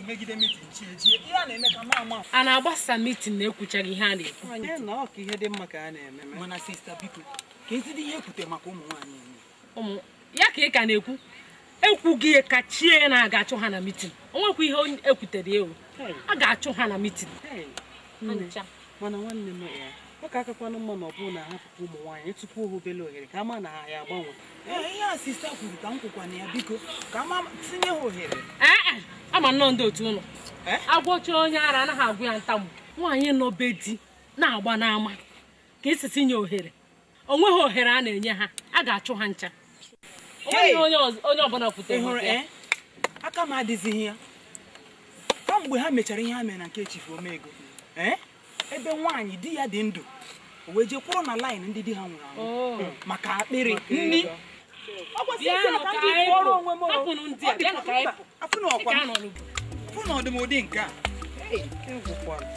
Megide meeting chi ejie, ihe a na-eme ka ma ama. A na-agbasa meeting na-ekwuchaghị ihe a na-ekwu? Ee, na ọ ka ihe dị mma ka a na-eme. Mana sister, biko, ka ezidi ihe ekwute maka ụmụ nwaanyị eme. Ụmụ ya ka ị ka na-ekwu, ekwughị ya ka chie na-aga achụ ha na meeting. O nwekwa ihe onye ekwutere ya o. A ga-achụ ha na meeting. Hey, ncha. Mana nwanne m, ya ọ ka akakwanụ mma na ọ bụrụ na ahapụkwa ụmụ nwaanyị tupu ha obere ohere ka ama na ha ya agbanwe. Ee, ihe a sister kwuru ka m kwukwana ya. Biko, ka ama tinye ha ohere. Ee e, ama nnọọ ndị otu ụlọ. Eh? Agwọcha onye ara anaghị agwụ ya ntamu. Nwaanyị nọ be di na-agba n'ama ka esisi nye ohere, o nweghị ohere a na-enye ha. A ga-achụ ha ncha. O nweghị onye onye ọbụla kwutere Ị hụrụ? maka ya. Ee, aka m adịzighị ya. Kamgbe ha mechara ihe ha mere na nke chief Omego, ee, ebe nwaanyị di ya dị ndụ, o wee jee kwụrụ na line ndị di ha nwụrụ anwụ Oh. maka akpịrị nni. Ọ kwesịrị Bịanụ ka ka ndị anyị pụọrọ pụ. onwe m o. Hapụnụ ndị a, Ọ dị bịanụ ka anyị mba, pụ. afụ na ọkwa Dịka m a nọ n'ugwu. fụ na ọdụm ụdị nke a. Egwukwara.